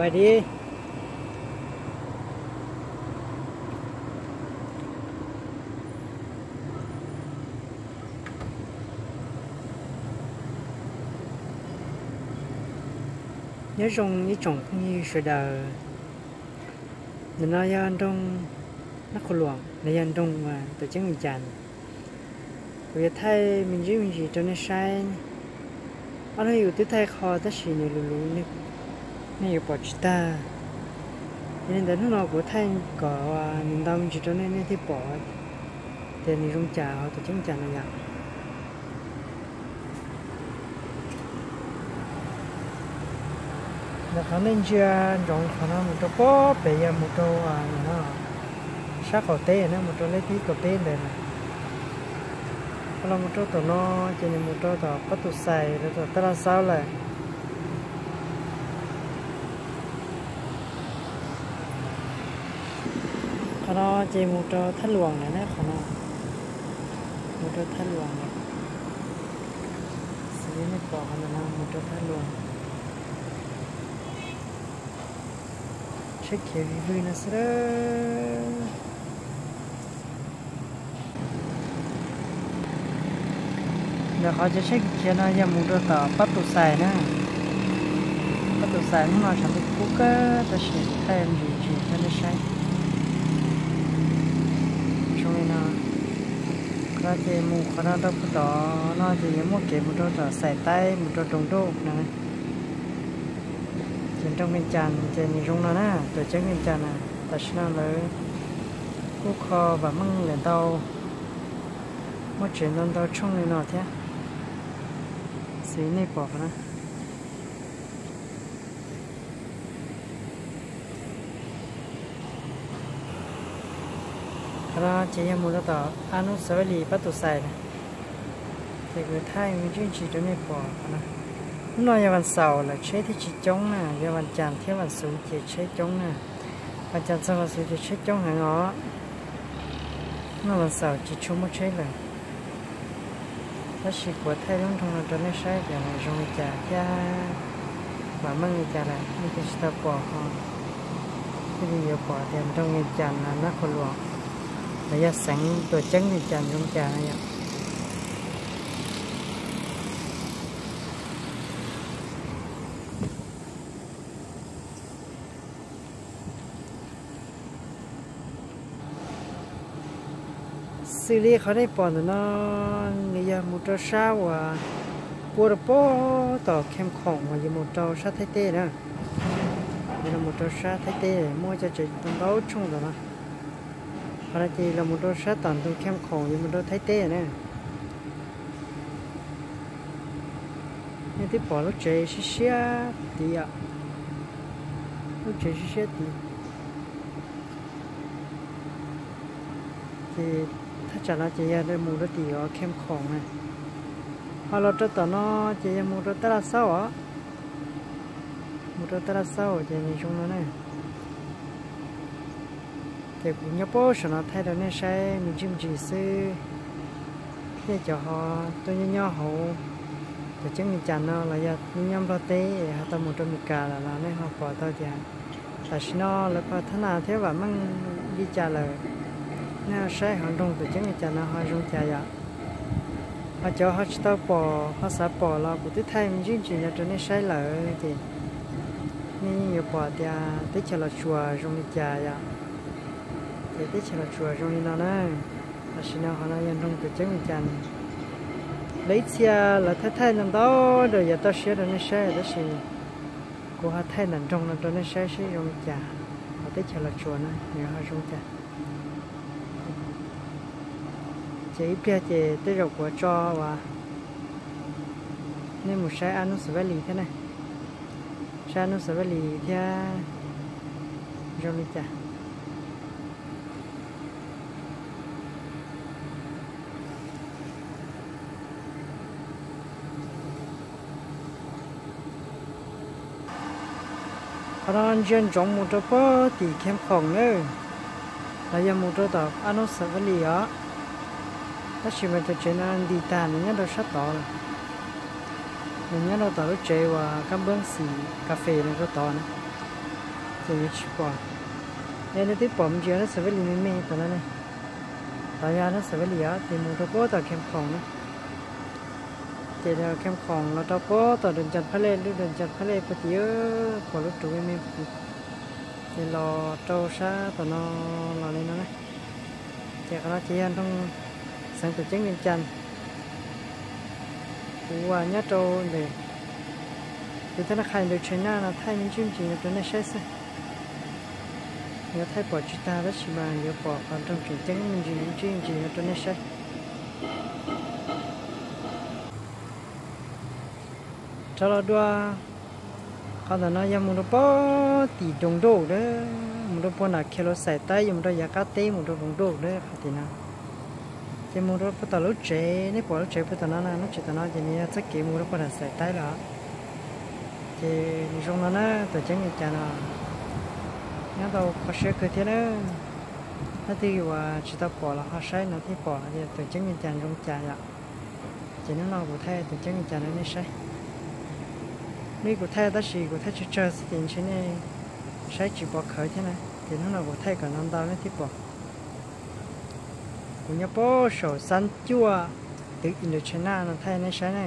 Hais dib. Nyob zoo ib tsoom phooj ywg sawv daws. Ntawm no yog nroog Nab Qhua Luam los yog nroog uas tuam ceeb Vias Cas. Kuv yuav thaij me ntsis me ntsis rau nej saib. Ob hnub yus twb thaij qho tab sis nws luv luv, nej yuav pom tsis tag. Yog li ntawd hnub no kuv thaij kom nws ntau me ntsis rau nej, nej thiaj pom tias nws zoo cas hauv tuam ceeb Vias Cas no yom. Ntawm qhov nej ntsia ntsoov qhov no mus rau pob pem yog mus rau no, sab qaum teb na, mus rau lej tib kaum peb ntawd na. Qhov los mus rau tom no ces nws mus rau tom Pab Tus Xais rau tom Taj Laj Xaub lawm. Qhov no ces mus rau Thaj Luam lawm na, qhov no mus rau Thaj Luam lawm. Xws li nej pom qhov ntawm no mus rau Thaj Luam. Tsheb khiav vij vwg no xwb. Ntawm qhov cov tsheb khiav no yog mus rau tom Pab Tus Xais na. Pab Tus Xais hnub no tshav ntuj kub kawg tab sis thaij ntsis ntsis rau nej saib. Zoo li no, qhov no ces mus qhov no rau puag tom no ces yuav muaj kev mus rau tom Xais Taib mus rau Roos Nruj no. Ces nroog Vias Cas ces nws zoo no na, tuam ceeb Vias Cas na, tam sim no lawv kuj kho vam meej lawm ntau, muaj tsev ntau ntau tshooj li no thiab, xws li nej pom qhov na. Qhov no ces yog mus rau tom Anub Xav Vaj Lis Pab Tus Xais na. Ces kuv thaij me ntsis ntsis rau nej pom qhov no. Hnub no yog vas xaum lawm tsheb thiaj tsis coob na, yog vas cas thiab vas xuv ces tsheb coob na. Vas cas txog vas xuv ces tsheb coob heev os. Hnub no vas xaum tsis tshua muaj tsheb lawm. Tab sis kuv thaij lub nroog no rau nej saib tias nws zoo li cas thiab vam meej li cas lawm nej thiaj tsis tau pom ho thiaj li yuav pom tias nroog Vias Cas no Nab Qhua Luam los yog xeev tuam ceeb Vias Cas zoo li cas no yom. Xws li qhov nej pom ntawm no, nws yog mus rau sab uas puab rau puag tom Kham Khoom uas yuav mus rau sab Thaib teb na. Yog los mus rau sab Thaib teb muaj cov tsev ntau tshooj ntawm no. Qhov no ces los mus rau sab tom ntug Kham Khoom yuav mus rau Thaib teb na. Nej twb pom lub tsev siab siab tid os. Lub tsev siab siab tid. Ces thaj tsam no ces yog mus rau tim Kham Khoom na. Ho los rau tom no ces yog mus rau Taj Laj Xaub os. Mus rau Taj Laj Xaub ces nws zoo no na. Ces kuv nyob puag saum no thaij rau nej saib me ntsis me ntsis xwb. Thiab cov ho tuaj nyob nyob hauv tuam ceeb Vias Cas no los yog nyob nyob Nplog teb es ho tau mus rau Mes Kas lawm los nej ho pom tau tias tam sim no lawv pom thab nas thiab vam meej li cas lawm. Nej ho saib hauv nroog tuam ceeb Vias Cas no ho zoo cas yom. Ho cov ho tsis tau pom ho xav pom los kuv twb thaij me ntsis ntsis no rau nej saib lawm ces nej yeej yuav pom tias teb chaws Los Tsuas zoo li cas yom. Ces teb chaws Los Tsuas zoo li no na. Tam sim no qhov no yog nroog tuam ceeb Vias Cas. Lawv ib txhia lawv thaij thaij ntau ntau rau yav toj siab rau nej saib tab sis kuv ho thaij ntawm nroog no rau nej saib seb zoo li cas. Hauv teb chaws Los Tsuas na nws ho zoo cas. Ces ib pliag ces tej zaum kuv tso uas nej mus saib Ab Nub Xav Vaj Lis thiab na. Saib Ab Nub Xav Vaj Lis thiab zoo li cas. Qhov no ntsia ntsoov mus rau puag tim Kham Khoom na, los yog mus rau tom Ab Nub Xav Vaj Lis os. Tab sis mas cov tsev no nti tag nws nyob rau sab tod lawm. Nws nyob rau tom lub tsev uas kab nplooj xim kas fes no rau tod na. ces yuav tsis pom. Yog nej twb pom me ntsis nab xav vaj lis me me tom no ne, tod yog nab xav vaj lis os, ces mus rau puag tom Khees Khoom na. Ces Khees Khoom los rau puag tom Dam Cas Phaj Lej, lub Dam Cas Phaj Lej puag tim pom lub ruv me me, ces los rau sab tom no los li no na. Ces qhov no ces yog nroog xeev Tuam Ceeb Vias Cas. Kuv nyob rau ntawm tus thab nab qhais ntawm China no thaij me ntsis me ntsis no rau nej saib xwb. Yuav thaij pom tsis tag tab sis mas yuav pom qhov nroog tseem ceeb me ntsis me ntsis me ntsis no rau nej saib. Rov los dua, qhov ntawm no yog mus rau puag tim Doos Nrauj Lauj, mus rau puag nram Khees Lauj Xais Taib, yuav mus rau yav qab teb mus rau Doos Nrauj Lauj qhov tim no. Ces mus rau puag tom lub tsev, nej pom lub tsev puag tom no na, lub tsev tom no ces nws yog txoj kev mus rau puag nram Xais Taib lawm. Ces nws zoo no na, Tuam Ceeb Vias Cas no nyob tau kho siab kawg thiab na. Leej twg uas tsis tau pom los ho saib no thiaj pom tias Tuam Ceeb Vias Cas zoo cas yom. Ces hnub no kuv thaij Tuam Ceeb Vias Cas rau nej saib. Hnub ib kuv thaij tab sis kuv thaij tsawg tsawg xwb ces ntshe nej saib tsis pom khawv thiab na. Ces hnub no kuv thaij kom ntau ntau nej thiaj pom. Kuv nyob puag saum xab cuaj twg Indochina no thaij nej saib na.